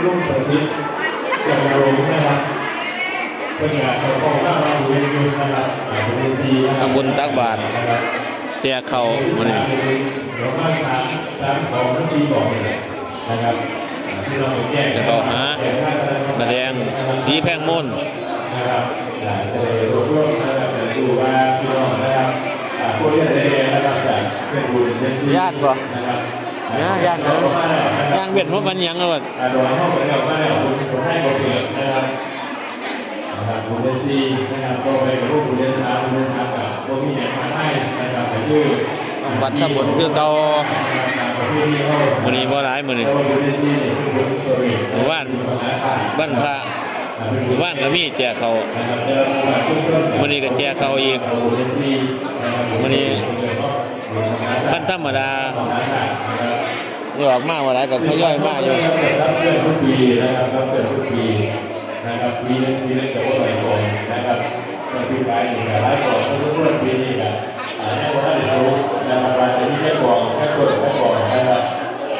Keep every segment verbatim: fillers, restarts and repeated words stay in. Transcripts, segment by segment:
ลุงประสิทธิ์ จันทรงนะครับ เป็นการสอบของหน้ามาดูเองนะครับ อ่า เป็นซีนะครับ ทำบุญตักบาตร นะครับ แจกข้าวมื้อนี้ เดี๋ยวมาสาม สามของทั้งสี่บอกเลยนะครับ อ่า ที่เราแจ้ง แล้วก็หา แจ้งท่านนะครับ มาแดง สีแพงมนต์ นะครับ อ่า จะได้รวบรวมนะครับ จะดูว่าพี่น้องนะครับ อ่า ผู้ที่ได้นะครับ จะเป็นบุญเป็นศีล ย่านบ่ นะครับ นะ ย่านนะ ย่านเวียนหัวมันหยังเอา อ่า ดอยเฮาไปแล้วมาแล้ว คน คนไทยก็เกิดนะครับ นะครับ คนเรียนสี่นะครับ ก็ไปกับพวกคนเรียนสาม คนเรียนสามกับพวกที่เรียนมหาลัยนะครับ ก็คือ วัดทำบุญคือเก่า นะครับ ประเพณีเฮา มื้อนี้บ่หลายมื้อนี้ แต่ว่าคนเรียนสี่เนี่ยคือคนตัวเอง มื้อวาน วันพระ อ่า เป็นคน มื้อวานก็มีแจกข้าว นะครับ แต่ว่าทุกคน มื้อนี้ก็แจกข้าวอีก คนเรียนสี่นะครับ มื้อนี้ วันธรรมดา นี่ออกมาว่าหลายก็ทยอยมาอยู่ รับเพื่อนทุกปีนะครับ รับเพื่อนทุกปีนะครับ ปีนึง ปีนึงจะบ่หลายกล่องนะครับ เพื่อนปีกายนี่ก็หลายกล่อง ทุกๆปีนี่ก็ อ่า ให้บ่ทันได้สูงนะครับ ว่าจะมีแค่กล่อง แค่คน แค่กล่องนะครับ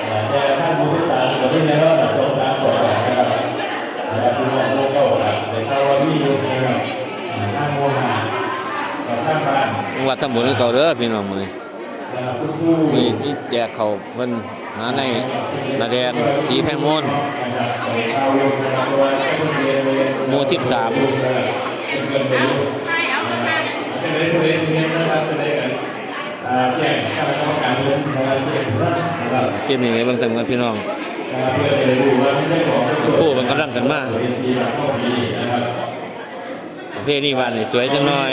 อ่า แต่ท่านผู้โดยสารก็มีแน่นอนนะ สองสามกล่องนะครับ นะครับ พี่น้องพวกเก่าครับ แต่ถ้าว่ามีอยู่นะครับ อ่า ทางหมู่ห้า กับทางบ้าน วัดทำบุญคือเก่าเด้อพี่น้องมื้อนี้ มี มีแจกข้าวเพิ่นหาในนาแดนสีแพงมนต์ หมู่สิบสาม คลิปนี้ให้เบิ่งซ้ำกันพี่น้อง ครูมันกำลังกันมา ประเพณีบ้านนี่สวยจังหน่อย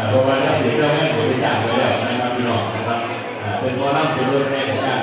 เพราะว่านักเสียงเจ้าแม่บริจาคไปแล้วนะครับพี่น้องนะครับ อ่า เป็นหมอลำเป็นรถแห่ของชาติ